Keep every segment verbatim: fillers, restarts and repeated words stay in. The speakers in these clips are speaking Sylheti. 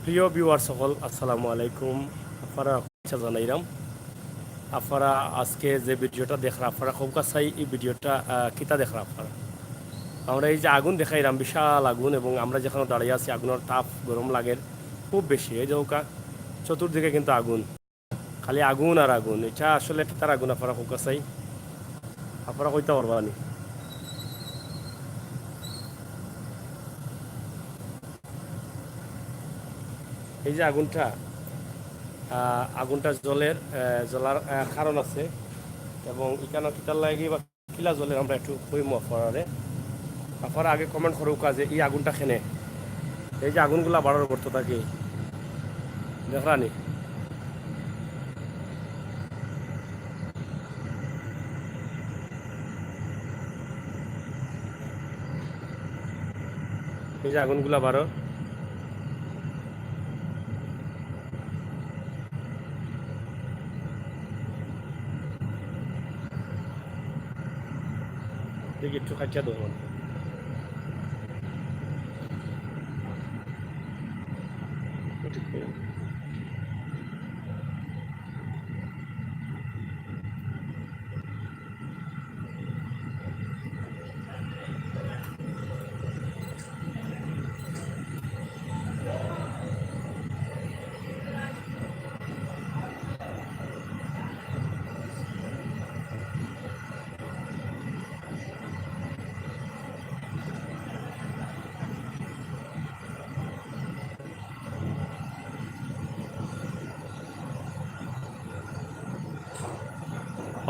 প্রিয় ভিউয়ার সকল, আসসালামু আলাইকুম। আপনারা আচ্ছা জানাইরাম, আপনারা আজকে যে ভিডিওটা দেখরা, আপনারা খুব কাছাই এই ভিডিওটা, আহ, কিতা দেখরা আপনারা? আমরা এই যে আগুন দেখাইরাম, বিশাল আগুন, এবং আমরা যেখানে দাঁড়িয়ে আছি, আগুনের তাপ গরম লাগের খুব বেশি। এই যে ওকা চতুর্দিকে কিন্তু আগুন, খালি আগুন আর আগুন। এটা আসলে কিতার আগুন, আপনারা খুব কাছাই, আপনারা কইতা পারবা নি? এই যে আগুনটা, আহ, আগুনটা জ্বলের, আহ, জ্বলার, আহ, কারণ আছে, এবং এখানে কিতার লাগি বা কিলা জ্বলের আমরা একটু কইমু আপনারারে। আপনারা আগে কমেন্ট করউক্কা যে এই আগুনটা কেনে, এই যে আগুনগুলা বাড়ার গর্ত থাকি দেখরা নি। এই যে আগুনগুলা বারো। দেখি একটু খাইয়া দেখো।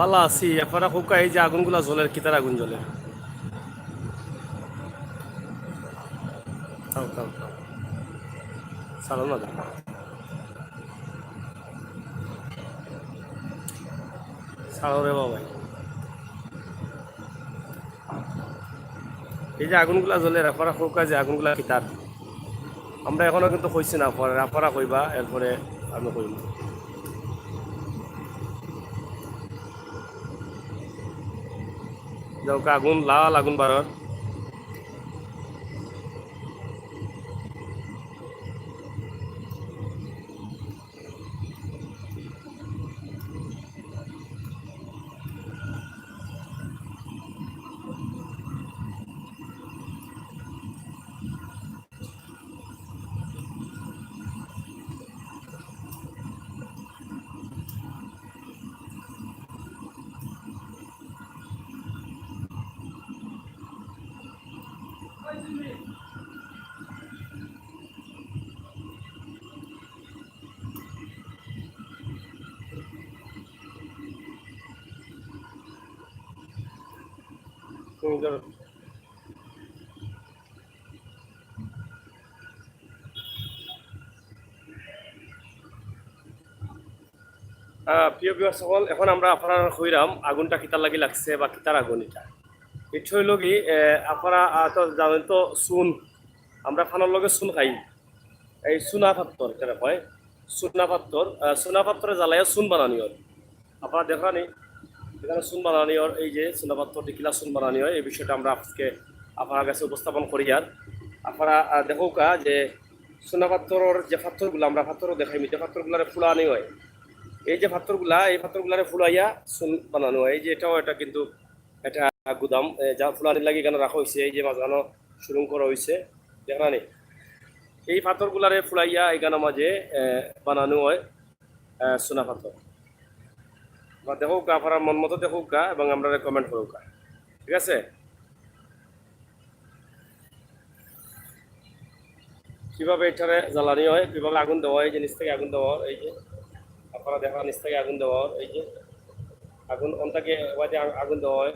ভালা আছি, এরপরে কউক্কা এই যে আগুনগুলা জ্বলের, কিতার আগুন জ্বলের? থাও, থাও, থাও। ছাড়ো না, ছাড়ো রে বাবা। এই যে আগুনগুলা জ্বলের, আপনারা কউক্কা যে আগুনগুলা কিতার? আমরা এখনো কিন্তু কইছি না, পরে আপনারা কইবা, এরপরে আমি কইমু। দেখউক্কা আগুন, লাল আগুন বারর। আহ, প্রিয় ভিউয়ার সকল, এখন আমরা আপনারারে কইরাম আগুনটা কিতার লাগি লাগছে বা কিতার আগুন এটা। এটা অইলো কি, এ, আপনারা, আহ, তো জানেন তো চুন, আমরা পানর লগে চুন খাই, এই চুনা পাত্তর, এটারে কয় চুনা পাত্তর। আহ, চুনা পাত্তরে জ্বালাইয়া চুন বানানি অয়। আপনারা দেখরা নি, এখানে চুন বানানি অর, এই যে চুনা পাত্তর দিয়ে কিলা চুন বানানি অয়, এই বিষয়টা আমরা আজকে আপনারার কাছে উপস্থাপন করি। আর আপনারা, আহ, দেখউক্কা যে চুনা পাত্তরর যে পাত্তরগুলা, আমরা পাত্তরও দেখাইমু, যে পাত্তরগুলারে ফুলানি অয়, এই যে পাত্তরগুলা, এই পাত্তরগুলারে ফুলাইয়া চুন বানানি অয়। এই যে এটাও একটা কিন্তু একটা গুদাম, এ, যা ফুলানির লাগি এখানো রাখা অইছে, এই যে মাঝখানো সুরুং করা অইছে, দেখরা নি? এই পাত্তরগুলারে ফুলাইয়া এখানো মাঝে, এ, বানানি অয়, এ, চুনা পাত্তর। বা দেখউক্কা, আপনারা মন মতো দেখউক্কা এবং আমরারে comment করউক্কা, ঠিক আছে? কিভাবে এটারে জ্বালানি অয়, কিভাবে আগুন দেওয়া অয়, এই যে নিচ থাকি আগুন দেওয়া অর, এই যে আপনারা দেখরা নিচ থাকি আগুন দেওয়া অর, এই যে আগুন অন থাকি ওয়াদে আ-, আগুন দেওয়া অয়।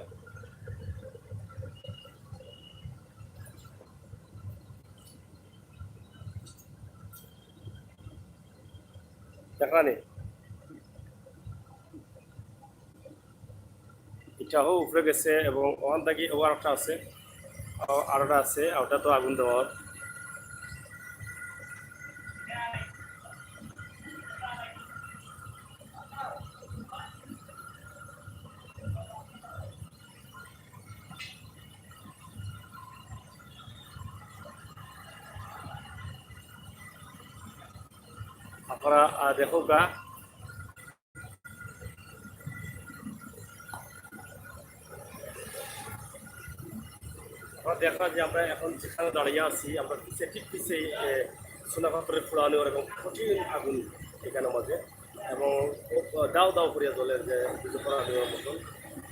দেখরা নি? ইটা হো উপরে গেছে এবং ওখান থাকি ও আরেকটা আছে, আ-, আরেকটা আছে, ওটা তো আগুন দেওয়া অর। আপনারা, আহ, দেখউক্কা। আপনারা দেখরা যে আমরা এখন যেখানো দাঁড়াইয়া আছি, আমরার পিছে, ঠিক পিছে, এ, চুনা পাথরর ফুড়ানি অর এবং কঠিন আগুন এখানর মাঝে, এবং দাউ দাউ করিয়া জ্বলের যে যুদ্ধ করার মতন।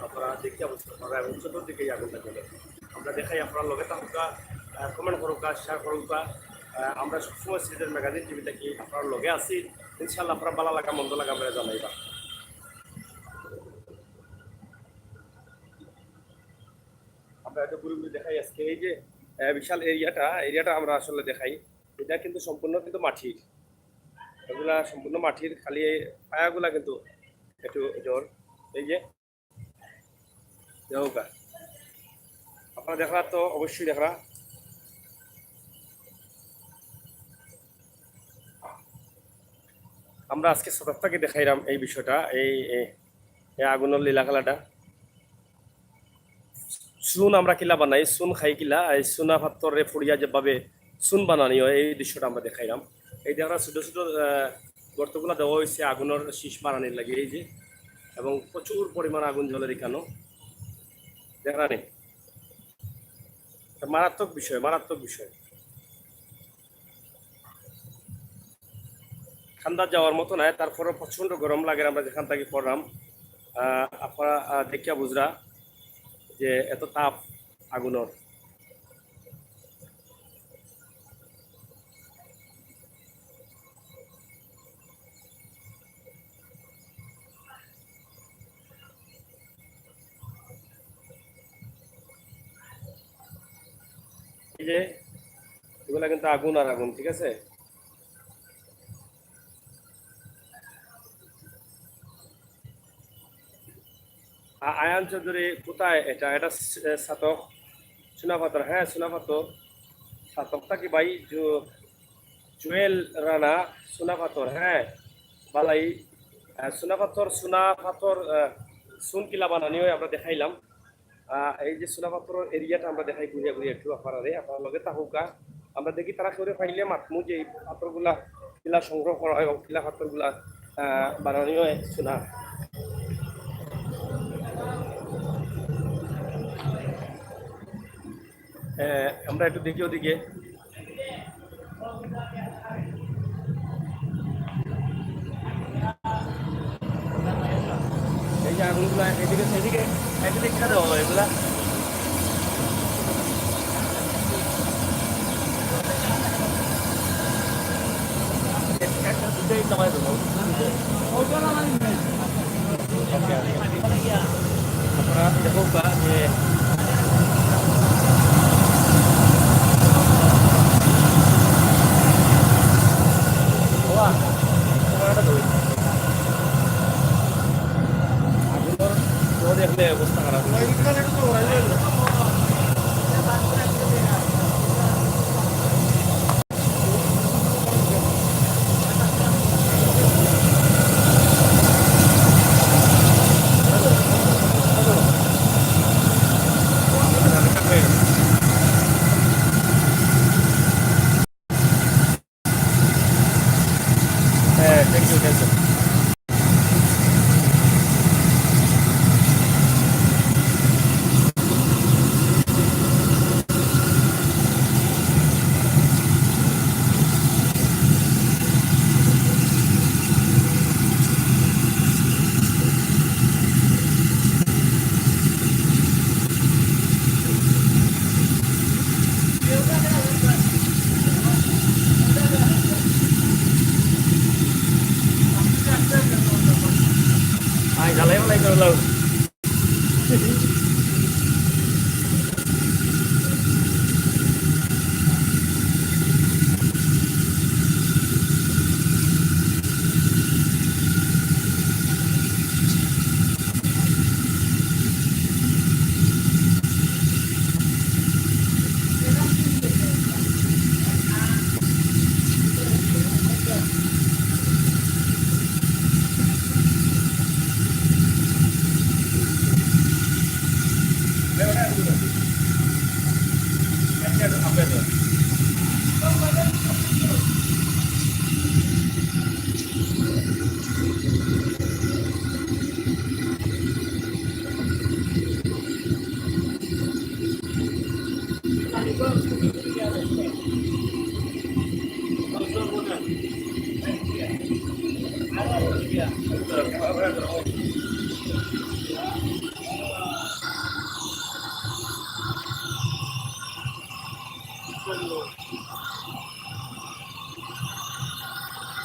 আপনারা দেখিয়া বুঝতা পাররা এবং চতুর্দিকে এই আগুনটা জ্বলের। আমরা দেখাই, আপনারা লগে থাকউক্কা, আহ, comment করউক্কা, share করউক্কা। আহ, আমরা সবসময় সিলেটের magazine টিভি থাকি আপনারার লগে আছি। ইনশাআল্লাহ আপনারার ভালা লাগা মন্দ লাগা আমরারে জানাইবা। আমরা একটু ঘুরি ঘুরি দেখাই আজকে। এই যে, আহ, বিশাল এরিয়াটা, এরিয়াটা আমরা আসলে দেখাই। এটা কিন্তু সম্পূর্ণ কিন্তু মাটির, এগুলা সম্পূর্ণ মাটির, খালি এই পায়াগুলা কিন্তু একটু জ্বর। এই যে দেখউক্কা। আপনারা দেখরা তো অবশ্যই দেখরা। আমরা আজকে ছাতর থাকি দেখাইরাম এই বিষয়টা, এই, এই, এই আগুনর লীলা খেলাটা। চুন আমরা কিলা বানাই, চুন খাই কিলা, এই চুনা পাথররে পুড়িয়া যেভাবে চুন বানানি অয়, এই দৃশ্যটা আমরা দেখাইরাম। এই দেখরা ছোট ছোট, আহ, গর্তগুলা দেওয়া অইছে আগুনর শিশ বাড়ানির লাগি, এই যে, এবং প্রচুর পরিমাণ আগুন জ্বলের ইখানো। দেখরা নি? মারাত্মক বিষয়, মারাত্মক বিষয়। ঠান্ডা যাওয়ার মতো নায়, তারপরও প্রচণ্ড গরম লাগের। আমরা যেখান থাকি পড়রাম, আহ, আপনারা, আহ, দেখিয়া বুঝরা যে এত তাপ আগুনর। এই যে, এগুলা কিন্তু আগুন আর আগুন, ঠিক আছে? আ-, আয়ান চৌধুরী, কোথায় এটা? এটা স-, এ, ছাতক, চুনা পাথর, হ্যাঁ, চুনা পাথর। ছাতক থাকি ভাই, জু-, জুয়েল রানা, চুনা পাথর, হ্যাঁ, বালাই, আ, চুনা পাথর, চুনা পাথর, আ, চুন কিলা বানানি অয় আমরা দেখাইলাম। আহ, এই যে চুনা পাথরর এরিয়াটা আমরা দেখাই ঘুরিয়া ঘুরিয়া একটু আপনারারে, আপনারা লগে থাকউক্কা। আমরা দেখি তারা কেউরে পাইলে মাতমু যে এই পাথরগুলা কিলা সংগ্রহ করা অয় এবং কিলা পাথরগুলা, আহ, বানানি অয় চুনা। আহ, আমরা একটু দেখি ওদিকে। এই যে আগুনগুলা এদিকে, সেদিকে, এদিকে কেন এগুলা? একটা দুটোই চালাই দেবো। আপনারা দেখউক্কা যে বাবা, তোমার একটা দই। আগুনর তো দেখলে অবস্থা খারাপ। হ্যাঁ, thank you, thank you। I, জ্বালাই মালাই করে লাও।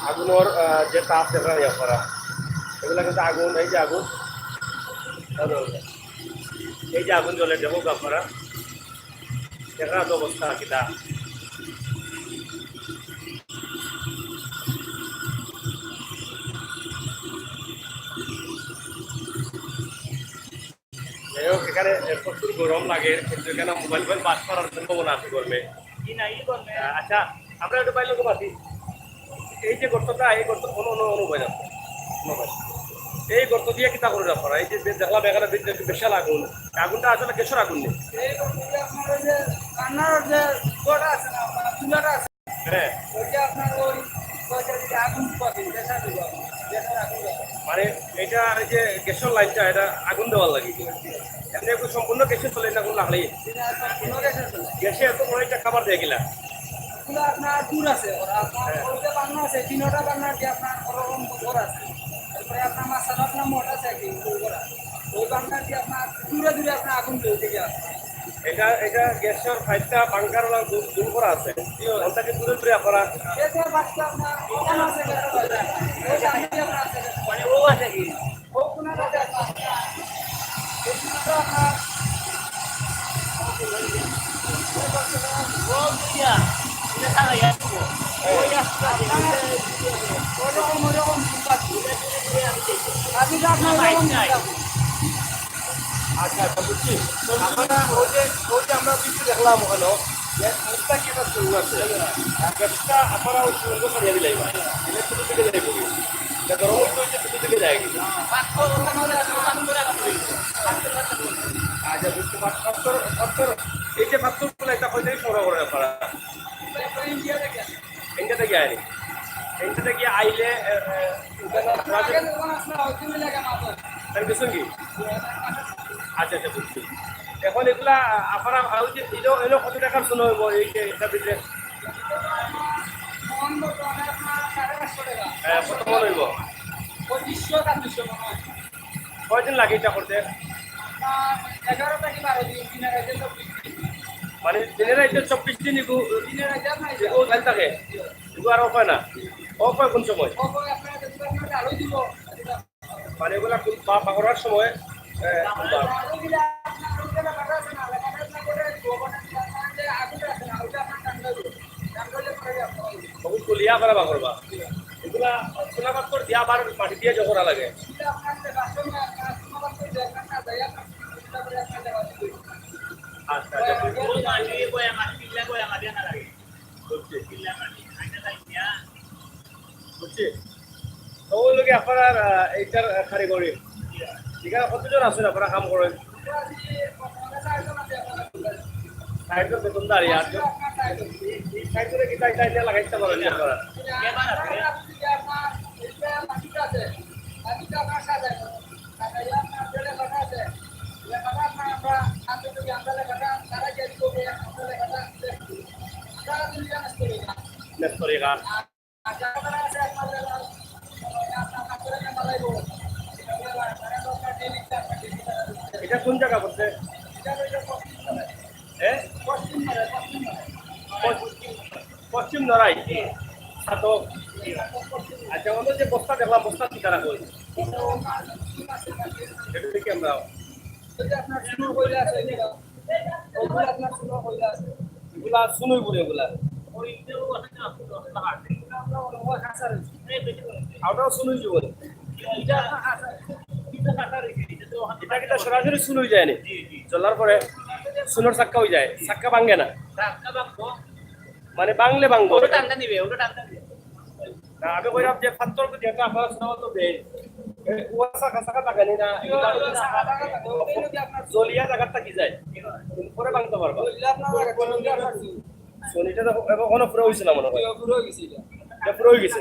আগুনর, আহ, যে তাপ দেখরা ইয়া করা, এগুলা কিন্তু আগুন, এই যে আগুন, এই যে আগুন জ্বলে, দেখো আপনারা, দেখরা তো অবস্থা কিতা। যাই হোক, এখানে প্রচুর গরম লাগে, কিন্তু এখানে মোবাইল ফোবাইল বাস করার সম্ভাবনা আছে গরমে। আহ, আচ্ছা, আমরা একটু বাইরে লোক আছি। এই যে গর্তটা, এই গর্ত, অনু, অনু, অনু বাইরে, অনু বাইরে। এই গর্ত দিয়া কিতা করে রাখা? এই যে, যে দেখলাম এখানে বি-, বি-, বিশাল আগুন, আগুনটা আসলে কিসের আগুন নেই? এই গর্ত দিয়া আপনার ওই যে রান্নার যে চুলাটা আছে না, মানে চুলাটা আছে, হ্যাঁ। ওইটা আপনার ওই, ওইটা যদি আগুন পাবেন, গ্যাসের আগুন, গ্যাসের আগুন পাবেন। মানে এটা এই যে গ্যাসের লাইনটা, এটা আগুন দেওয়ার লাগি। এমনি একটু সম্পূর্ণ গ্যাসে চলে না, কোনো লাকড়ি? এটা সম্পূর্ণ গ্যাসে চলে। গ্যাসে এত বড় একটা খাবার দেয় কিনা? এগুলো আপনার দূর আছে, ওরা আপনার হ্যাঁ। ওই যে বাংলা আছে, তিনটা বাংলা যে আপনার ওরকম ঘর আছে। তারপরে আপনার মাঝখানে আপনার মঠ আছে, একটি গোল করা। ওই বাংলা যে আপনার দূরে দূরে আপনার আগুন জ্বলতে গিয়ে আছে। এটা, এটা গ্যাসের ফাইভটা বাংকার ওলা দূর, দূর করা আছে। ওটা কি দূরে দূরে আপনারা? গ্যাসের ফাইভটা আপনার ওখানে আছে, গ্যাসের ফাইভটা। ওই যে আমি আপনার আছে, মানে ও আছে কি? ও কোন আছে? ও দুনিয়া, এটা সারা ইয়ার। ওই আসতে আছে। ওরকম, ওরকম। আমি তো আপনার ওরকম। আচ্ছা, আচ্ছা, বুঝছি। তো আমরা ওই যে, ওই যে আমরা কিছু দেখলাম ওখানে, যে একটা কি একটা শুরু আছে। আর একটা আপনারা ওই শুরু করে ছাড়িয়ে দিলাই বা। এটা ছোট দিকে যাই বলি। এটা ধরো ওই তো ওই যে ছোট দিকে যায় কি? আচ্ছা, বুঝতে পারছি। পাথর, পাথর, এই যে পাথরগুলো একটা কোথায় সংগ্রহ করে আপনারা? ইন্ডিয়া থেকে আনি। ইন্ডিয়া থেকে আইলে, এ, এ, ওখানে আগে যখন আসলে হয়তো মিলে গেল মাত্র। আমি বুঝলাম কি? আচ্ছা, আচ্ছা, বুঝছি। এখন এগুলা আপনারা, ওই যে এলো, এলো কত টাকার সোনা হইব এই যে এটা ভিতরে? মন বর্তমানে আপনার সাড়ে পাঁচশো টাকা। হ্যাঁ, কত মন হইব? পঁচিশশো, ছাব্বিশশো মনে হয়। কয়দিন লাগে এটা করতে? আপনার এগারো থেকে বারো দিন, দিনে রাইতে চব্বিশ দিন। মানে দিনে রাইতে চব্বিশ দিন এগু-, দিনে রাইতে আপনার এগু জ্বাল থাকে? এগু আর অফ হয় না? অফ হয় কোন সময়? অফ হয় আপনার যদি আপনার আলো দিব। মানে এগুলা কোন পা-, পাকড়ার সময়, এ, বা- ওগুলো খুলিয়া করে বার করবা। এগুলা সোনা পাথর দিয়া আবার মাটি দিয়া জোড়া লাগে। আচ্ছা, আচ্ছা। বুঝছি। বুঝছি। তো ওই লোকে আপনার, আহ, এইটার, আহ, কারিগরি। এখানে কতজন আছেন আপনারা কাম করেন? ষাটজন বেতনদারি, আটজন। এই ষাটজনে কি তাই তাই দিয়ে লাগাইতে পারেন আপনারা? মিস্ত্রি কাজ। এটা কোন জায়গা পড়ছে? হ্যাঁ? পশ্চিম নড়াই। ছাতক। আচ্ছা, ওদের যে বস্তা দেখলাম, বস্তা কি তারা কই? এটা দেখি আমরা। ওই যে আপনার সোনার কয়লা আছে, এই যে ওগুলা আপনার সোনার কয়লা আছে। এগুলা সোনাই বলে এগুলা। ওই যে ও আছে না, আপনার ওই কাঁচা রয়েছে। এই বেশি করে। ওটাও সোনাই বলে। এটা আপনার কাঁচা রয়েছে। এটা কাঁচা রয়েছে, এটা তো ওখানে এটা কিন্তু সরাসরি সোনাই যায় না। জি, জি। জ্বলার পরে সোনার চাক্কা হয়ে যায়, চাক্কা ভাঙে না। চাক্কা ভাঙবো। মানে ভাঙলে ভাঙবো। ওটা টানটা নিবে, ওটা টানটা নিবে। না, আমি কইলাম যে পাথর যদি একটা আপনারা সোনা মতো দেয়, এ, ও চাকা, চাকা লাগানি না, জ্বলিয়া জায়গাটা কি যায়? পরে ভাঙতে পারবা। সোনিটা তো এবার কোনো পুরো হইছে না মনে হয়। পুরো হয়ে গেছে এটা। এটা পুরো হয়ে গেছে।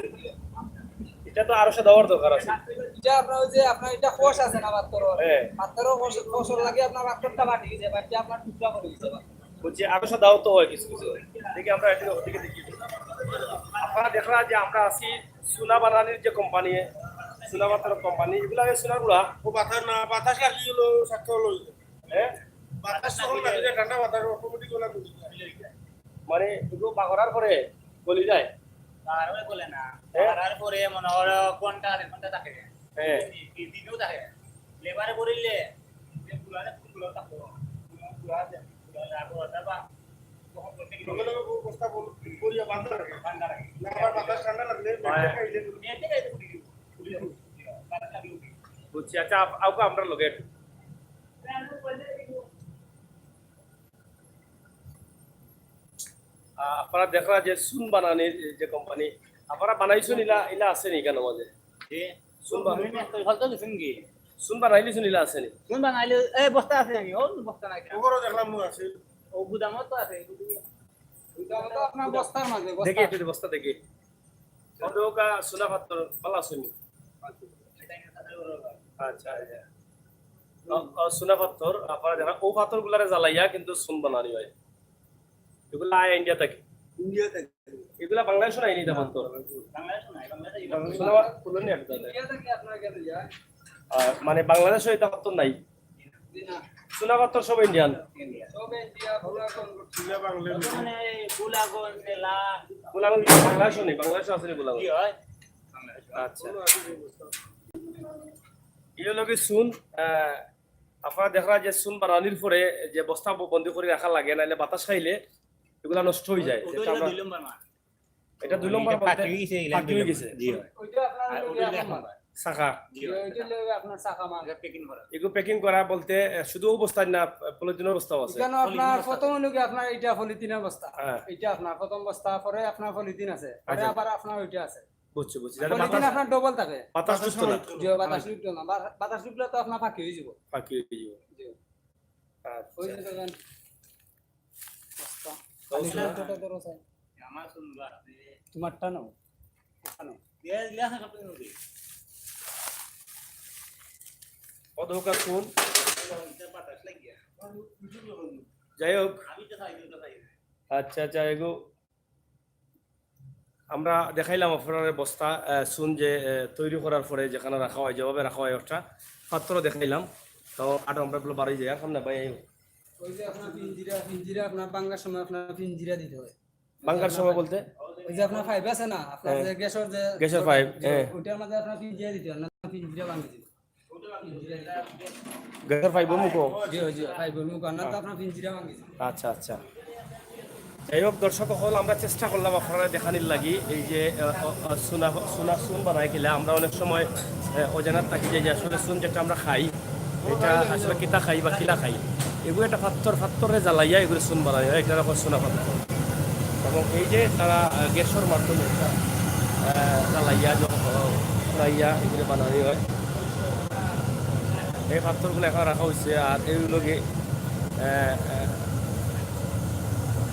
এটা তো আরো সে দেওয়ার দরকার আছে। এটা আপনার ওই যে আপনার এটা কোষ আছে না পাথর? হ্যাঁ। পাথরও কোষ, কোষ লাগে আপনার পাথরটা ফাটি গেছে, বা এটা আপনার টুকরা করে গেছে। বুঝছি, আরো সাদাও তো হয় কিছু কিছু। দেখি আমরা এদিকে, ওদিকে দেখি। আপনারা দেখরা যে আমরা আছি সোনা বানানির যে কোম্পানি, সোনা বানানোর কোম্পানি, এগুলা এই সোনাগুলা। ও বাতাস না, বাতাস লাগলে হলো, সাথে হলো। হ্যাঁ? বাতাস যখন লাগে, ঠান্ডা বাতাস অটোমেটিক ওলা গলি যায়। মানে এগুলো পাকড়ার পরে গলি যায়? আর ওই বলে না। হ্যাঁ। তারপরে মনে করো ঘন্টা, আধা ঘন্টা থাকে। হ্যাঁ। দিন, দিন, দিনও থাকে। লেবারে করিলে, যে পুরানো ফুলগুলো থাকবো, পুরানো ফুল আছে, পুরানো তারপর ওটা বা তখন করতে গেলে লগে লগে বস্তা বল-, করিয়া বান্ধা লাগে। বান্ধা লাগে। না, আবার বাতাস ঠান্ডা লাগলে, হ্যাঁ। মেঘে খাইলে এতে খাইতে ফুটি দিব। ফুটি দিব। বাতাস লাগলে উঠি। বুঝছি। আচ্ছা, আপ-, আউকা আমরার লগে একটু। আহ, আপনারা দেখরা যে চুন বানানির যে কোম্পানি, আপনারা বানাইছইন ইলা, ইলা আছে নি কেন মাঝে? জি। চুন বা-, চুন বানাইলে চুন ইলা আছে নি? চুন বানাইলে, এ, বস্তা আছে নি? ও, বস্তা নাই। ওগুলো দেখলাম মনে আছে। ও গুদামও তো আছে। গুদামও তো আপনার বস্তার মাঝে, বস্তা। দেখি একটু বস্তা দেখি। অন্ধকার সোনা পাথর, ভালা আছইন নি? আচ্ছা, আচ্ছা। ও, ও, সোনা পাথর, আপনারা দেখরা, ও পাথরগুলারে জ্বালাইয়া কিন্তু চুন বানানি হয়। এগুলা আয় ইন্ডিয়া থাকি। ইন্ডিয়া থাকি। এগুলা বাংলাদেশো নাই নি, ইটা পাথর? বাংলাদেশো নাই, বাংলাদেশো সোনা পা-, খুলুন নি একটা। ইন্ডিয়া থাকি আপনার কাছে যায়। আহ, মানে বাংলাদেশো ইটা পাথর নাই? জি না। সোনা পাথর সব ইন্ডিয়ান? ইন্ডিয়া। সব ইন্ডিয়া, পুরা কোন-, ইন্ডিয়া, বাংলাদেশ। মানে গোলাগঞ্জ, মেলা। গোলাগঞ্জ বাংলাদেশো নেই, বাংলাদেশো আছে নি গোলাগঞ্জ? জি হয়। আচ্ছা। ইয়ে লগে চুন, আহ, আপনারা দেখরা যে চুন বানানির পরে যে বস্তা ব-, বন্দি করি রাখা লাগে, নাইলে বাতাস খাইলে এগুলা নষ্ট হয়ে যায়। ওই, ওই যেটা আমরা দুই নম্বর মাল। এটা দুই নম্বর এটা বলতে পাকি হয়ে গেছে, এই লাইন পাকি হয়ে গেছে। জি হয়। ওইটা আপনার আর ওইটা এক নম্বর। শাখা। জি হয়। ওইটা হলো আপনার শাখা মাল। এটা packing করা। এগু packing করা বলতে, আহ, শুধু অবস্থায় না, পলিথিনের অবস্থাও আছে। এখানে আপনার প্রথম হলো কি আপনার এটা পলিথিনের বস্তা। হ্যাঁ। এটা আপনার প্রথম বস্তা, পরে আপনার পলিথিন আছে, পরে আচ্ছা। আবার আপনার ওইটা আছে। বুঝছি, বুঝছি। যাতে পলিথিন বাতাস, আপনার double থাকে। বাতাস ঢুকতো না। জি, বাতাস ঢুকতো না। বা-, বাতাস ঢুকলে তো আপনার ফাঁকি হয়ে যাব। ফাঁকি হয়ে যাব। জি। আচ্ছা। ওই যে দেখেন। বস্তা। খালি বস্তা। ছোটটা ধরো, স্যার। আমার শুনবা। তোমারটা নাও। ওটা নাও। গ্যাস, গ্যাস সব কিছু হবে। কত হোক আর কোন? এটা বাতাস লাগিয়া। যাই হোক। আমি তো খাই, তো খাই। আচ্ছা, আচ্ছা, এগো আমরা দেখাইলাম আপনারে বস্তা, আহ, চুন যে, আহ, তৈরি করার পরে যেখানে রাখা হয়, যেভাবে রাখা হয়, ওটা পাত্র দেখাইলাম। তো আর আমরা বলে বাড়ি যাই, এখন না ভাই, এই ওই যে আপনার পিঞ্জিরা, পিঞ্জিরা আপনার ভাঙার সময় আপনার পিঞ্জিরা দিতে হয়। ভাঙার সময় বলতে? ওই যে আপনার pipe আছে না, আপনার হ্যাঁ। যে গ্যাসের যে গ্যাসের pipe, হ্যাঁ। ওইটার মধ্যে আপনার পিঞ্জিরা দিতে হয়, না পিঞ্জিরা ভাঙে দিবে। গ্যাসের pipe-র মুখো? জি, জি, pipe-র মুখো, না তো আপনার পিঞ্জিরা ভাঙে দিবে। আচ্ছা, আচ্ছা। যাই হোক, দর্শক অকল, আমরা চেষ্টা করলাম আপনারে দেখানির লাগি, এই যে, আহ, আহ, চুনা, চুনা চুন বানাই কিলা। আমরা অনেক সময়, আহ, অজানাত থাকি যে, যে আসলে চুন যেটা আমরা খাই, এটা আসলে কিতা খাই বা কিলা খাই, এগুলো একটা পাত্তর, পাত্তরে জ্বালাইয়া এগুলো চুন বানাই হয়, এটা কয় চুনা পাত্তর। এবং এই যে তারা, আহ, গ্যাসের মাধ্যমে এটা, আহ, জ্বালাইয়া যখন, আহ, পুড়াইয়া এগুলো বানানি হয়। এই পাত্তরগুলো এখন রাখা হয়েছে, আর এইগুলো গিয়ে, আহ, আহ,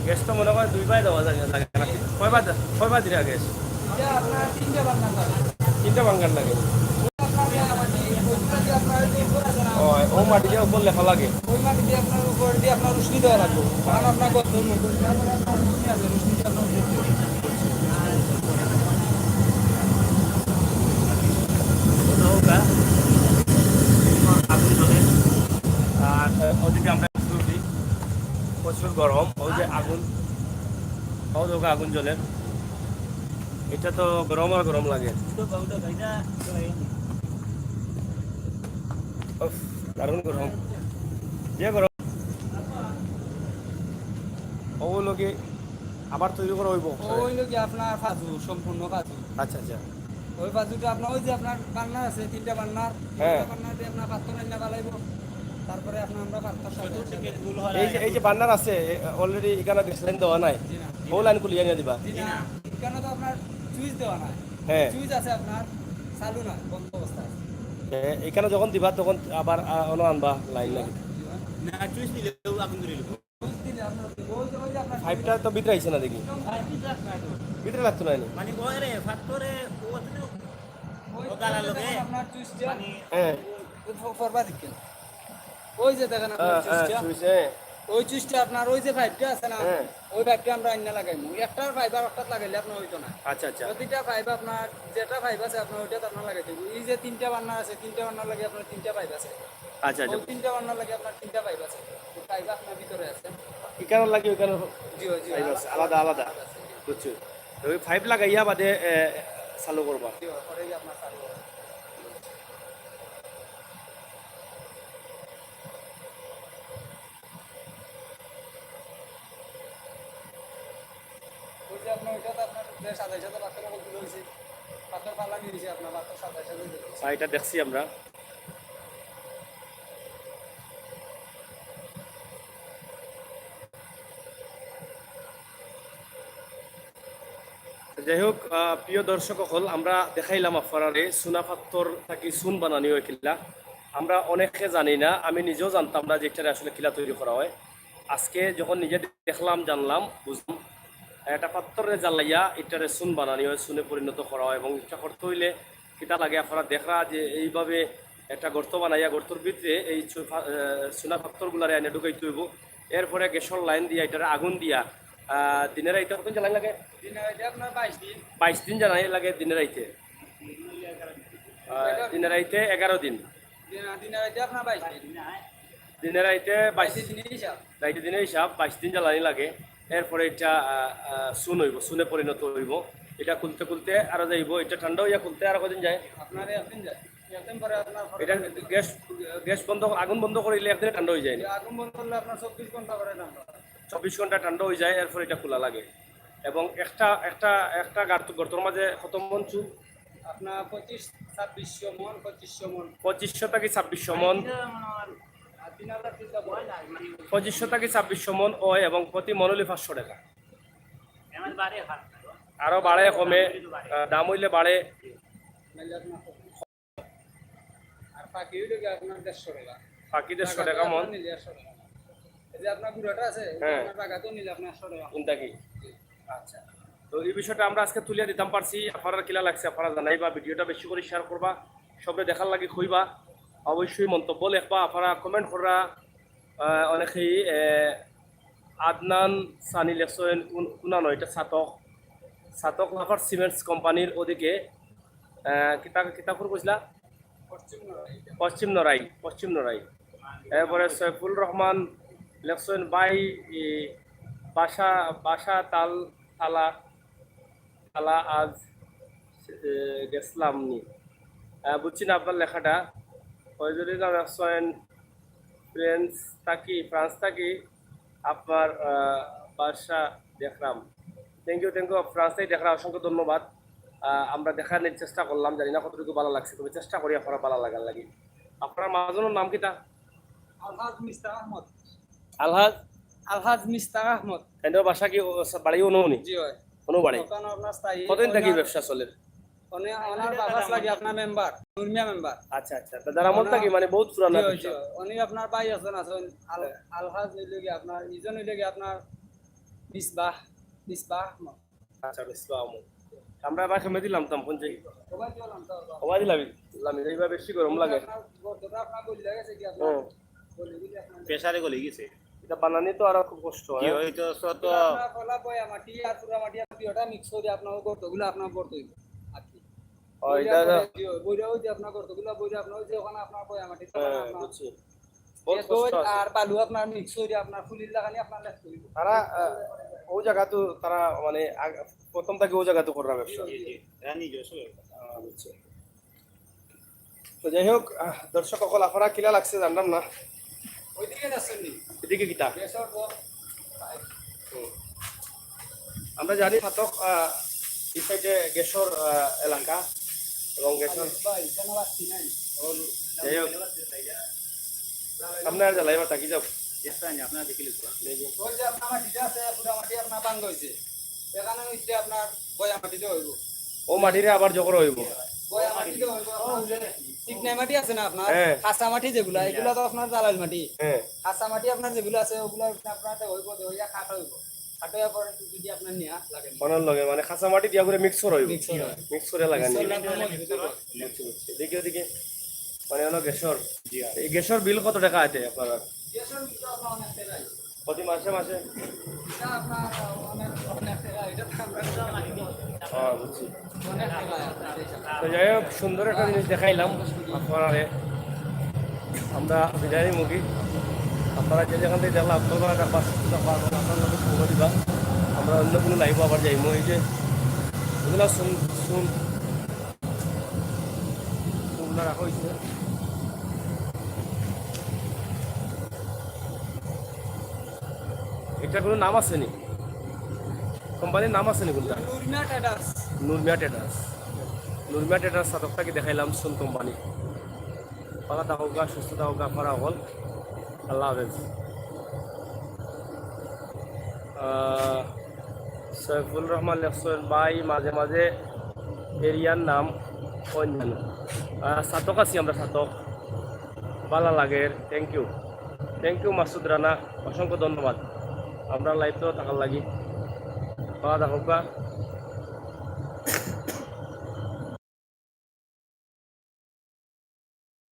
গ্যাস তো মনে হয় দুইবার দেওয়া যায় না, লাগে না। কয়বার দে-, কয়বার দিরা গ্যাস? এটা আপনার তিনটা বার্নার লাগে। তিনটা বার্নার লাগে। ওই আপনার যে আমাদের ওইগুলো যে আপনার ওই যে উপর আছে না? ও, ও মাটি দিয়ে উপর লেপা লাগে। ওই মাটি দিয়ে আপনার উপর দিয়ে আপনার রুশনি দেওয়া লাগবে। কারণ আপনার গন্ধ মুখ, রুশনি আছে, রুশনি দিয়ে আপনার উপর দিয়ে। ওটা হোক, হ্যাঁ। আগুন জ্বলে। আর ওদিকে আমরা একটু উঠি। প্রচুর গরম, ওই যে আগুন, ওই দেখো আগুন জ্বলে। এটা তো গরম আর গরম লাগে। উফ, দারুণ গরম। যে গরম। ও লোকে আবার তৈরি করা হইব। ও হইল কি আপনার ফাজু, সম্পূর্ণ ফাজু। আচ্ছা, আচ্ছা। ওই ফাজুটা আপনার ওই যে আপনার বার্নার আছে, তিনটা বার্নার, হ্যাঁ। তিনটা বার্নার দিয়ে আপনার পাত্তর রান্না বানাইব। তারপরে আপনার আমরা পাত্তর সাথে এই যে, এই যে বার্নার আছে, এ, already এখানে গ্যাস লাইন দেওয়া নাই। জি না। ও লাইন খুলিয়া নিয়ে দিবা। জি না। এখানে তো আপনার সুইচ দেওয়া নাই। হ্যাঁ। সুইচ আছে আপনার, চালু না, বন্ধ অবস্থা আছে। এ, এখানে যখন দিবা তখন আবার, আ, অন্য আনবা লাইন নাকি? জি না। না, সুইচ দিলে ও আগুন ধরে নিব। পাইপটা তো ভিতরে আইছে না দেখি। ভিতরে লাগতো না নি? মানে ওরে ফাত্তরে ও তো ও গালা লগে। আপনার সুইচটা মানে হ্যাঁ। ও ফ-, ফরবা দেখেন। ওই যে দেখেন আপনার হ্যাঁ, হ্যাঁ, সুইচটা। সুইচ, হ্যাঁ। ওই সুইচটা আপনার ওই যে পাইপটা আছে না? হ্যাঁ। ওই পাইপটা আমরা আইনা লাগাইমু। একটার পাইপ আর একটাত লাগাইলে আপনার হইতো না। আচ্ছা, আচ্ছা। প্রতিটা পাইপ আপনার যেটা পাইপ আছে আপনার ওইটাত আপনার লাগাইতে হবে। এই যে তিনটা বার্নার আছে, তিনটা বার্নার লাগে আপনার তিনটা পাইপ আছে। আচ্ছা, আচ্ছা। ওই তিনটা বার্নার লাগে আপনার তিনটা পাইপ আছে। ওই পাইপ আপনার ভিতরে আছে। এখানে লাগে ওখানে জি, জি, পাইপ আছে, আলাদা, আলাদা। আলাদা আছে, জি। বুঝছি। ওই পাইপ লাগাইয়া বাদে, এ, চালু করবা? ওই যে আপনার ওইটা তো আপনার যে সাতাইশ হাজার পাথর অকল তুলে হয়েছে, পাথর ফালানি হয়েছে আপনার, পাথর সাতাইশ হাজার দিলে। আর এটা দেখছি আমরা। যাই হোক, আহ, প্রিয় দর্শক অকল, আমরা দেখাইলাম আপনারারে চুনা পাথর থাকি চুন বানানি হয় কিলা। আমরা অনেকে জানি না, আমি নিজেও জানতাম না যে ইটারে আসলে কিলা তৈরি করা হয়। আজকে যখন নিজে দেখলাম, জানলাম, বুঝলাম, একটা পাথররে জ্বালাইয়া ইটারে চুন বানানি হয়, চুনে পরিণত করা হয়। এবং ইটা করতে হইলে কিতা লাগে, আপনারা দেখরা যে এইভাবে একটা গর্ত বানাইয়া গর্তর ভিতরে এই চু-, ফা-, আহ, চুনা পাথরগুলারে আইনা ঢুকাইতে হইব। এরপরে গ্যাসর লাইন দিয়া, ইটারে আগুন দিয়া, আহ, দিনে রাইতে কতদিন জ্বালানি লাগে? দিনে রাইতে আপনার বাইশ দিন। বাইশ দিন জ্বালানি লাগে দিনে রাইতে। আহ, দিনে রাইতে এগারো দিন। দিনে, দিনে রাইতে আপনার বাইশ দিন। দিনে রাইতে বাইশ বাইশ দিন হিসাব। রাইতে দিনে হিসাব, বাইশ দিন জ্বালানি লাগে। এরপরে এটা, আহ, আহ, চুন হইব, চুনে পরিণত হইব। এটা খুলতে খুলতে আরো যাইব, এটা ঠান্ডা হইয়া খুলতে আরো কদিন যায়? আপনার একদিন যায়, একদিন পরে আপনার এটা গ্যাস, গ্যাস বন্ধ, আগুন বন্ধ করিলে একদিনে ঠান্ডা হয়ে যায় না? আগুন বন্ধ করলে আপনার চব্বিশ ঘন্টা পরে ঠান্ডা হয়। চব্বিশ ঘন্টা ঠান্ডা হয়ে যায়, এরপর এটা খোলা লাগে। এবং একটা, একটা, একটা গর্ত, গর্তর মাঝে কত মন চুন? আপনার পঁচিশ, ছাব্বিশশো মন, পঁচিশশো মন। পঁচিশশো থাকি ছাব্বিশশো মন। আর তিন হাজার ফিট তো বয় না, মানে পঁচিশশো থাকি ছাব্বিশশো মন হয় এবং প্রতি মন হইলে পাঁচশো টাকা। এমন বাড়ে হাত। আরো বাড়ে কমে, আহ, দাম হইলে বাড়ে। আর ফাঁকি হইলে গিয়ে আপনার দেড়শো টাকা। ফাঁকি দেড়শো টাকা মন। আপনার নিলে একশো টাকা। এই যে আপনার গুঁড়াটা আছে, হ্যাঁ। আপনার জায়গাতেও নিলে আপনার একশো টাকা। কোনটা কি? জি। আচ্ছা। তো এই বিষয়টা আমরা আজকে তুলিয়া দিতাম পারছি, আপনারার কিলা লাগছে, আপনারা জানাইবা, ভিডিওটা বেশি করে শেয়ার করবা, সবরে দেখার লাগি কইবা, অবশ্যই মন্তব্য লেখবা, আপনারা কমেন্ট কররা, আহ, অনেকেই, আহ, আদনান সানি লেখছেন, কুন-, কুনা নয়, এটা ছাতক, ছাতক লাফার সিমেন্টস কোম্পানির ওদিকে, আহ, কিতা, কিতা করে কইছিলা? পশ্চিম নড়াই। পশ্চিম নড়াই, পশ্চিম নড়াই। এরপরে সৈফুল রহমান লেখছেন, ভাই, ই, বাসা, বাসা তাল, তালা, তালা আজ, এ, গেছলাম নি। আহ, বুঝছি না আপনার লেখাটা। ফয়জুল ইসলাম লেখছেন, ফ্রান্স থাকি, ফ্রান্স থাকি আপনার, আহ, বাসা দেখলাম। Thank you, thank you। France থাকি দেখলাম, অসংখ্য ধন্যবাদ। আহ, আমরা দেখার চেষ্টা করলাম, জানি না কতটুকু ভালা লাগছে, তবে চেষ্টা করি আপনারা ভালা লাগার লাগি। আপনার মাজনর নাম কিতা? আলহাজ মিস্তাক আহমদ। আলহাজ? আলহাজ মিস্তাক আহমদ। এনর বাসা কি ও, বাড়ি অনু নি? জি অয়। অনু বাড়ি। দোকান আপনার স্থায়ী। কতদিন থাকি ব্যবসা চলের? উনি, ওনার বাবা লাগি আপনার মেম্বার, নুরমিয়া মেম্বার। আচ্ছা, আচ্ছা। দাদার আমল থাকি মানে বহুত পুরানা জি, ব্যবসা। জি। উনি আপনার ভাই একজন আছেন, আল-, আলহাজ হইলে গিয়ে আপনার, ইজন হইলে গিয়ে আপনার মিসবাহ, মিসবাহ আহমদ। আচ্ছা, মিসবাহ আহমদ। আমরা এবার খেমে দিলাম, তাম ফোন চাই। ওবাই দিলাম, তাম। ওবাই দিলাম, দিলাম, এইবার বেশি গরম লাগে। আপনার গর্তটা আপনার গলি লাগে কি আপনার? হুম। গলি গলি আপনার প্রেসারে গলি গেছে। এটা বানানি তো আরো খুব কষ্ট, জি, হ্যাঁ? ওই তো সব তো এটা আপনার কলা বয়া মাটি আর পুরা মাটি, আপনি ওটা মিক্স করে আপনার গর্তগুলো আপনার গর্ত হইব আর কি। ও, বইরা এটা পরে, জি, বইরা ওই যে আপনার গর্তগুলো, বইরা আপনার ওই যে ওখানে আপনার বয়া মাটি, হ্যাঁ, ওখানে আপনার বুঝছি। বহুত এ কষ্ট দই আছে। আর বালু আপনার মিক্স করে আপনার ফুলির লাগানি আপনার লেখতে হইব। তারা, আহ, ওই জায়গা তো তারা মানে আগ-, প্রথম থেকে ওই জায়গা তো করার ব্যবসা। জি, জি, এরা নিজস্ব ব্যবসা। আহ, বুঝছি। তো যাই হোক, আহ, দর্শক অকল, আপনারা কিলা লাগছে জানলাম না। ওইদিকে যাচ্ছেন নি? এদিকে কিতা? গ্যাসর পর। হুম। আমরা জানি ফাতক, আহ, এই সাইডে গ্যাসর, আহ, এলাকা এবং গ্যাসর ভাই, এখানে বাঁচছি নাই। এখন যাই হোক, সামনে আর জ্বালাইবার থাকি যাও। দেখতে পাইনি, আপনারা দেখিলে তো। ওই যে আপনার মাটিটা আছে, পুরা মাটি আপনার ভাঙ্গা হইছে। এখানে হইতে আপনার বয়া মাটিতে হইব। ও মাটিরে আবার জোগাড় হইব। বয়া মাটিতে হইব আপনার। চিকনাই মাটি আছে না আপনার? হ্যাঁ। খাসা মাটি যেগুলা, হ্যাঁ। এগুলা তো আপনার জালাইল মাটি। হ্যাঁ। খাসা মাটি আপনার যেগুলা আছে, ওগুলা আপনার হইব, হইয়া কাটা হইব। কাটা হওয়ার পরে যদি আপনার নেওয়া লাগে। মনের লগে, মানে, খাসা মাটি দিয়া করে মিক্স করা হইব। মিক্স করা হইব। মিক্স করে লাগানি। মিক্স করে লাগানি। বুঝছি, বুঝছি। দেখি ওদিকে, মানে, হলো গ্যাসর। জি, হ্যাঁ। এই গ্যাসর বিল কত টাকা আছে আপনার? গ্যাসর বিল তো আপনার অনেক টাকা আছে। প্রতি মাসে মাসে? এটা আপনার অনেক, অনেক টাকা, এটা তো আমরা তো জানি না। হ্যাঁ, বুঝছি। অনেক টাকা আছে আপনার এই সাথে। তো যাই হোক, সুন্দর একটা জিনিস দেখাইলাম আপনারারে। আমরা বিদায় মুখী। আপনারা যে যেখান থেকে দেখলাম, আপনারা একটা পাঁচ টাকা পাঁচ টাকা আপনার লগে সময় দিবা। আমরা অন্য কোনো লাইভও আবার যাইমু। এই যে এগুলা শুন, শুন, রাখা হয়েছে। এটা কোনো নাম আছে নি? কোম্পানির নাম আছে নি কোনটা? নুরমিয়া ট্রেডার্স। নুরমিয়া ট্রেডার্স। নুরমিয়া ট্রেডার্স ছাতক থাকি দেখাইলাম সুন কোম্পানি। ভালা থাকউক্কা, সুস্থ থাকউক্কা, আপনারা হকল। আল্লাহ হাফেজ। আহ, সৈফুল রহমান লেখছেন, "ভাই, মাঝে মাঝে এরিয়ার নাম অন্যান্য।" আহ, ছাতক আছি আমরা, ছাতক। ভালা লাগের, thank you। Thank you Masud রানা, অসংখ্য ধন্যবাদ। আমরা লাইভ তো থাকার লাগি। ভালা থাকউক্কা।